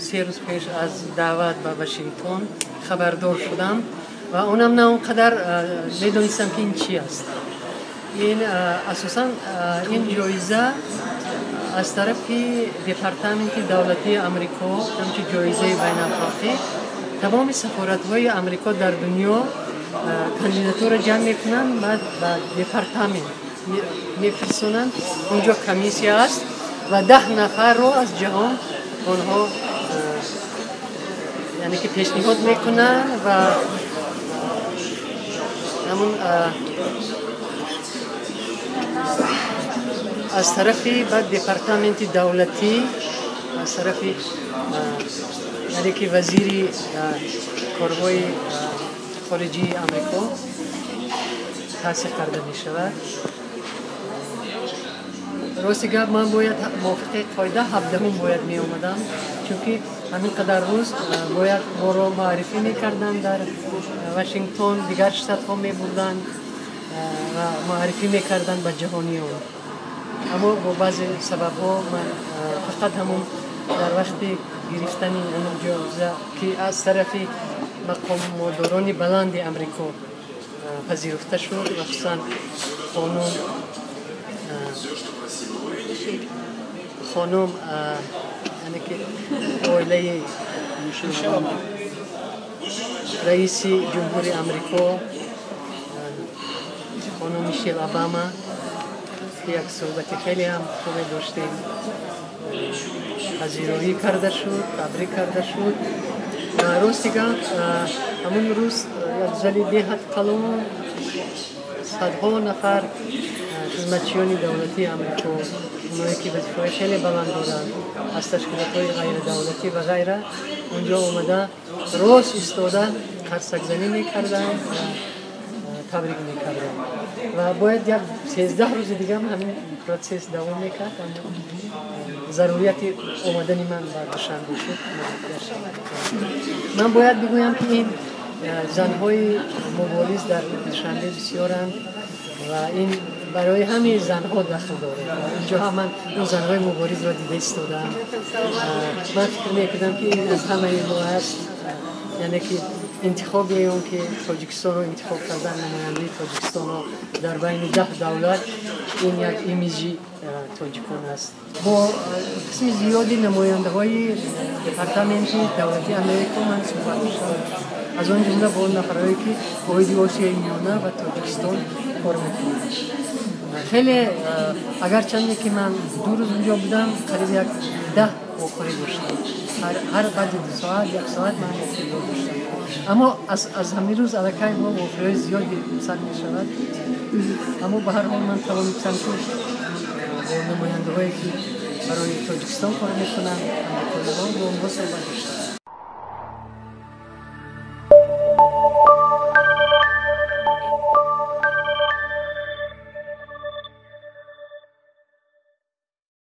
سه روز پیش از دعوت به واشنگتن خبردار شدم و اونم نه اونقدر میدونستم که این چی است. این اساساً این جایزه از طرف دپارتمنت دولتی امریکا، همچون جایزه بین افراقی، تمام سفارت‌های امریکا در دنیا کاندیداتور جمع میکنن، بعد به دپارتمنت میفرستونن. اونجا کمیسیا است و 10 نفر رو از جهان اونها یعنی که پیشنهاد میکنن و همون از طرف بعد دپارتمنت دولتی، از طرف یعنی که وزیر کارهای خارجی امریکا تحصیل کرده می شود. راستی گپ من باید موافق قاعده 17 باید می آمدم، چون همین قدر روز باید ما رو معرفی میکردن در واشنگتن، دیگر شتات ها می بردن و معرفی میکردن به جهانیان. اما با بعضی سبب ها من فقط همون در وقت گرفتن همون جایزه که از طرف مقامداران بلند امریکا پذیرفته شد، مخصوصا خانم یعنی که عائله رئیس جمهور امریکا خانم میشل اوباما، یک صحبت خیلی هم خوب داشتیم، پذیرایی کرده شد، تبریک کرده شد. راستی گپ همون روز یک زلی بیحد کلون، صدها نفر خدمتچیان دولتی امریکا، اونایی که وظیفه‌های خیلی بلند دارند، از تشکیلات‌های غیر دولتی و غیره، اونجا اومده راست ایستاده قرصک‌زنی میکردن و تبریک میکردن. و باید یک 13 روز دیگه هم همین process دوام میکرد. ضروریت اومدن من به دوشنبه شد. من باید بگویم که این زنهای مبارز در دوشنبه بسیارند و این برای همه زنها دخل داره. اینجا هم من اون زنهای مبارز را دیده ایستادم. من فکر میکردم که این از همه ما هست، یعنی که انتخاب اون که تاجیکستان رو انتخاب کردن، نماینده تاجیکستان رو در بین 10 دولت، این یک ایمیجی تاجیکان است. با قسم زیادی نماینده های دپارتمنت دولتی امریکا من صحبت داشتم، از آن جمله با نفرهایی که عاید آسیای میانه و تاجیکستان کار میکنند. خیلی اگرچنده که من 2 روز اونجا بودم، قریب یک 10 واخوری داشتم. هر بعد 2 ساعت 1 ساعت من واخوری داشتم. اما از همین روز الکی ما واخوری‌های زیادی سر میشود. اما به هر حال من توانستم که با نماینده‌هایی که برای تاجیکستان کار میکنند، امریکایی‌ها، با اونها صحبت داشتم.